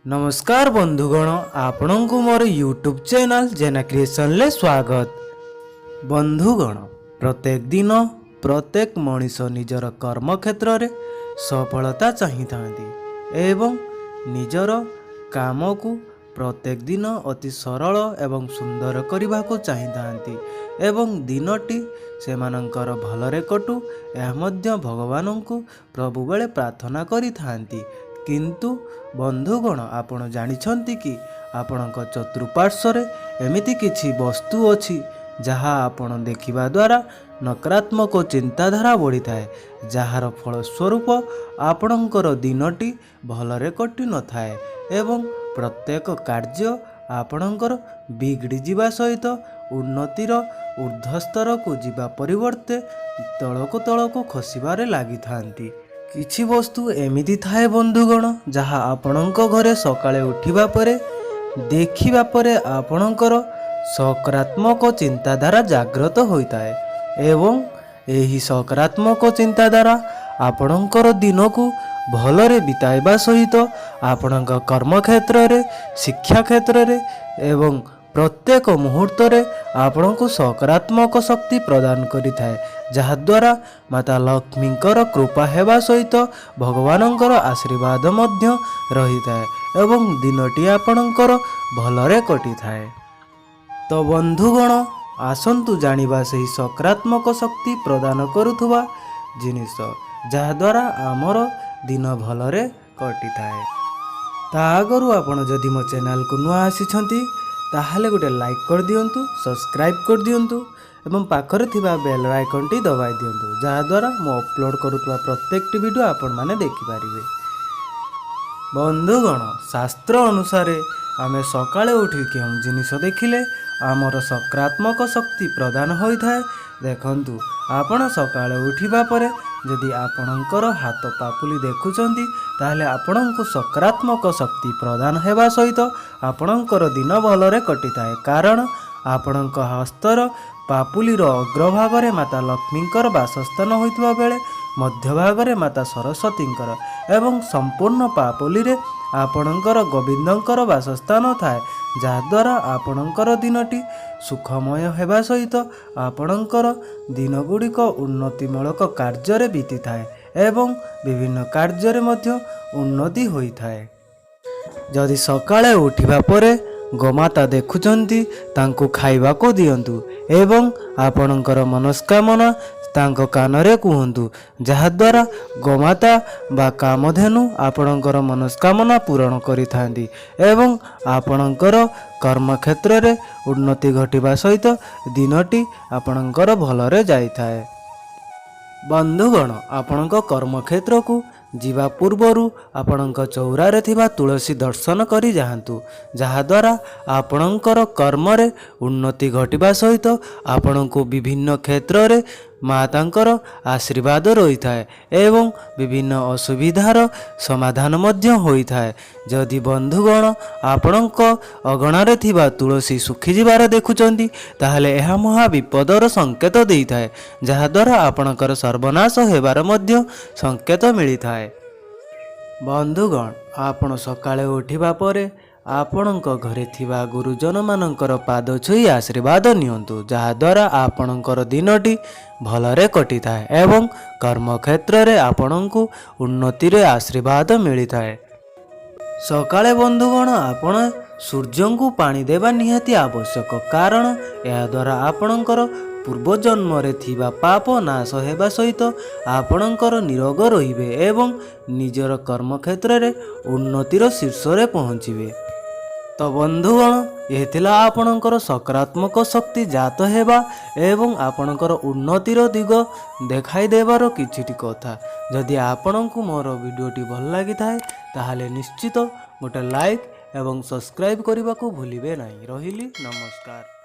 ନମସ୍କାର ବନ୍ଧୁଗଣ, ଆପଣଙ୍କୁ ମୋର ୟୁଟ୍ୟୁବ୍ ଚ୍ୟାନେଲ୍ ଜେନା କ୍ରିଏସନ୍ରେ ସ୍ୱାଗତ। ବନ୍ଧୁଗଣ, ପ୍ରତ୍ୟେକ ଦିନ ପ୍ରତ୍ୟେକ ମଣିଷ ନିଜର କର୍ମକ୍ଷେତ୍ରରେ ସଫଳତା ଚାହିଁଥାନ୍ତି ଏବଂ ନିଜର କାମକୁ ପ୍ରତ୍ୟେକ ଦିନ ଅତି ସରଳ ଏବଂ ସୁନ୍ଦର କରିବାକୁ ଚାହିଁଥାନ୍ତି ଏବଂ ଦିନଟି ସେମାନଙ୍କର ଭଲରେ କଟୁ, ଏହା ମଧ୍ୟ ଭଗବାନଙ୍କୁ ସବୁବେଳେ ପ୍ରାର୍ଥନା କରିଥାନ୍ତି। କିନ୍ତୁ ବନ୍ଧୁଗଣ, ଆପଣ ଜାଣିଛନ୍ତି କି ଆପଣଙ୍କ ଚତୁଃପାର୍ଶ୍ୱରେ ଏମିତି କିଛି ବସ୍ତୁ ଅଛି ଯାହା ଆପଣ ଦେଖିବା ଦ୍ୱାରା ନକାରାତ୍ମକ ଚିନ୍ତାଧାରା ବଢ଼ିଥାଏ, ଯାହାର ଫଳସ୍ୱରୂପ ଆପଣଙ୍କର ଦିନଟି ଭଲରେ କଟିନଥାଏ ଏବଂ ପ୍ରତ୍ୟେକ କାର୍ଯ୍ୟ ଆପଣଙ୍କର ବିଗିଡ଼ି ଯିବା ସହିତ ଉନ୍ନତିର ଉର୍ଦ୍ଧ୍ୱସ୍ତରକୁ ଯିବା ପରିବର୍ତ୍ତେ ତଳକୁ ତଳକୁ ଖସିବାରେ ଲାଗିଥାନ୍ତି। କିଛି ବସ୍ତୁ ଏମିତି ଥାଏ ବନ୍ଧୁଗଣ, ଯାହା ଆପଣଙ୍କ ଘରେ ସକାଳେ ଉଠିବା ପରେ ଦେଖିବା ପରେ ଆପଣଙ୍କର ସକାରାତ୍ମକ ଚିନ୍ତାଧାରା ଜାଗ୍ରତ ହୋଇଥାଏ ଏବଂ ଏହି ସକାରାତ୍ମକ ଚିନ୍ତାଧାରା ଆପଣଙ୍କର ଦିନକୁ ଭଲରେ ବିତାଇବା ସହିତ ଆପଣଙ୍କ କର୍ମକ୍ଷେତ୍ରରେ, ଶିକ୍ଷା କ୍ଷେତ୍ରରେ ଏବଂ ପ୍ରତ୍ୟେକ ମୁହୂର୍ତ୍ତରେ ଆପଣଙ୍କୁ ସକାରାତ୍ମକ ଶକ୍ତି ପ୍ରଦାନ କରିଥାଏ, ଯାହାଦ୍ୱାରା ମାତା ଲକ୍ଷ୍ମୀଙ୍କର କୃପା ହେବା ସହିତ ଭଗବାନଙ୍କର ଆଶୀର୍ବାଦ ମଧ୍ୟ ରହିଥାଏ ଏବଂ ଦିନଟି ଆପଣଙ୍କର ଭଲରେ କଟିଥାଏ। ତ ବନ୍ଧୁଗଣ, ଆସନ୍ତୁ ଜାଣିବା ସେହି ସକାରାତ୍ମକ ଶକ୍ତି ପ୍ରଦାନ କରୁଥିବା ଜିନିଷ, ଯାହାଦ୍ୱାରା ଆମର ଦିନ ଭଲରେ କଟିଥାଏ। ତା ଆଗରୁ ଆପଣ ଯଦି ମୋ ଚ୍ୟାନେଲକୁ ନୂଆ ଆସିଛନ୍ତି, ତାହେଲେ ଗୋଟେ ଲାଇକ୍ କରିଦିଅନ୍ତୁ, ସବସ୍କ୍ରାଇବ୍ କରିଦିଅନ୍ତୁ ଏବଂ ପାଖରେ ଥିବା ବେଲ୍ ଆଇକନ୍ଟି ଦବାଇ ଦିଅନ୍ତୁ, ଯାହାଦ୍ୱାରା ମୁଁ ଅପଲୋଡ଼ କରୁଥିବା ପ୍ରତ୍ୟେକଟି ଭିଡ଼ିଓ ଆପଣମାନେ ଦେଖିପାରିବେ। ବନ୍ଧୁଗଣ, ଶାସ୍ତ୍ର ଅନୁସାରେ ଆମେ ସକାଳେ ଉଠି କେଉଁ ଜିନିଷ ଦେଖିଲେ ଆମର ସକାରାତ୍ମକ ଶକ୍ତି ପ୍ରଦାନ ହୋଇଥାଏ? ଦେଖନ୍ତୁ, ଆପଣ ସକାଳେ ଉଠିବା ପରେ ଯଦି ଆପଣଙ୍କର ହାତ ପାପୁଲି ଦେଖୁଛନ୍ତି, ତାହେଲେ ଆପଣଙ୍କୁ ସକାରାତ୍ମକ ଶକ୍ତି ପ୍ରଦାନ ହେବା ସହିତ ଆପଣଙ୍କର ଦିନ ଭଲରେ କଟିଥାଏ। କାରଣ ଆପଣଙ୍କ ହସ୍ତର ପାପୁଲିର ଅଗ୍ରଭାଗରେ ମାତା ଲକ୍ଷ୍ମୀଙ୍କର ବାସସ୍ଥାନ ହୋଇଥିବା ବେଳେ ମଧ୍ୟଭାଗରେ ମାତା ସରସ୍ୱତୀଙ୍କର ଏବଂ ସମ୍ପୂର୍ଣ୍ଣ ପାପୁଲିରେ ଆପଣଙ୍କର ଗୋବିନ୍ଦଙ୍କର ବାସସ୍ଥାନ ଥାଏ, ଯାହାଦ୍ୱାରା ଆପଣଙ୍କର ଦିନଟି ସୁଖମୟ ହେବା ସହିତ ଆପଣଙ୍କର ଦିନଗୁଡ଼ିକ ଉନ୍ନତିମୂଳକ କାର୍ଯ୍ୟରେ ବିତିଥାଏ ଏବଂ ବିଭିନ୍ନ କାର୍ଯ୍ୟରେ ମଧ୍ୟ ଉନ୍ନତି ହୋଇଥାଏ। ଯଦି ସକାଳେ ଉଠିବା ପରେ ଗୋମାତା ଦେଖୁଛନ୍ତି, ତାଙ୍କୁ ଖାଇବାକୁ ଦିଅନ୍ତୁ ଏବଂ ଆପଣଙ୍କର ମନସ୍କାମନା ତାଙ୍କ କାନରେ କୁହନ୍ତୁ, ଯାହାଦ୍ୱାରା ଗୋମାତା ବା କାମଧେନୁ ଆପଣଙ୍କର ମନସ୍କାମନା ପୂରଣ କରିଥାନ୍ତି ଏବଂ ଆପଣଙ୍କର କର୍ମକ୍ଷେତ୍ରରେ ଉନ୍ନତି ଘଟିବା ସହିତ ଦିନଟି ଆପଣଙ୍କର ଭଲରେ ଯାଇଥାଏ। ବନ୍ଧୁଗଣ, ଆପଣଙ୍କ କର୍ମକ୍ଷେତ୍ରକୁ ଯିବା ପୂର୍ବରୁ ଆପଣଙ୍କ ଚଉରାରେ ଥିବା ତୁଳସୀ ଦର୍ଶନ କରି ଯାଆନ୍ତୁ, ଯାହାଦ୍ୱାରା ଆପଣଙ୍କର କର୍ମରେ ଉନ୍ନତି ଘଟିବା ସହିତ ଆପଣଙ୍କୁ ବିଭିନ୍ନ କ୍ଷେତ୍ରରେ ମାତାଙ୍କର ଆଶୀର୍ବାଦ ରହିଥାଏ ଏବଂ ବିଭିନ୍ନ ଅସୁବିଧାର ସମାଧାନ ମଧ୍ୟ ହୋଇଥାଏ। ଯଦି ବନ୍ଧୁଗଣ, ଆପଣଙ୍କ ଅଗଣାରେ ଥିବା ତୁଳସୀ ଶୁଖିଯିବାର ଦେଖୁଛନ୍ତି, ତାହେଲେ ଏହା ମହା ବିପଦର ସଂକେତ ଦେଇଥାଏ, ଯାହାଦ୍ୱାରା ଆପଣଙ୍କର ସର୍ବନାଶ ହେବାର ମଧ୍ୟ ସଂକେତ ମିଳିଥାଏ। ବନ୍ଧୁଗଣ, ଆପଣ ସକାଳେ ଉଠିବା ପରେ ଆପଣଙ୍କ ଘରେ ଥିବା ଗୁରୁଜନମାନଙ୍କର ପାଦ ଛୁଇଁ ଆଶୀର୍ବାଦ ନିଅନ୍ତୁ, ଯାହାଦ୍ୱାରା ଆପଣଙ୍କର ଦିନଟି ଭଲରେ କଟିଥାଏ ଏବଂ କର୍ମକ୍ଷେତ୍ରରେ ଆପଣଙ୍କୁ ଉନ୍ନତିରେ ଆଶୀର୍ବାଦ ମିଳିଥାଏ। ସକାଳେ ବନ୍ଧୁଗଣ, ଆପଣ ସୂର୍ଯ୍ୟଙ୍କୁ ପାଣି ଦେବା ନିହାତି ଆବଶ୍ୟକ, କାରଣ ଏହାଦ୍ୱାରା ଆପଣଙ୍କର ପୂର୍ବଜନ୍ମରେ ଥିବା ପାପ ନାଶ ହେବା ସହିତ ଆପଣଙ୍କର ନିରୋଗ ରହିବେ ଏବଂ ନିଜର କର୍ମକ୍ଷେତ୍ରରେ ଉନ୍ନତିର ଶୀର୍ଷରେ ପହଞ୍ଚିବେ। ତ ବନ୍ଧୁଗଣ, ଏ ଥିଲା ଆପଣଙ୍କର ସକାରାତ୍ମକ ଶକ୍ତି ଜାତ ହେବା ଏବଂ ଆପଣଙ୍କର ଉନ୍ନତିର ଦିଗ ଦେଖାଇ ଦେବାର କିଛିଟି କଥା। ଯଦି ଆପଣଙ୍କୁ ମୋର ଭିଡ଼ିଓଟି ଭଲ ଲାଗିଥାଏ, ତାହେଲେ ନିଶ୍ଚିତ ଗୋଟେ ଲାଇକ୍ ଏବଂ ସବସ୍କ୍ରାଇବ୍ କରିବାକୁ ଭୁଲିବେ ନାହିଁ। ରହିଲି, ନମସ୍କାର।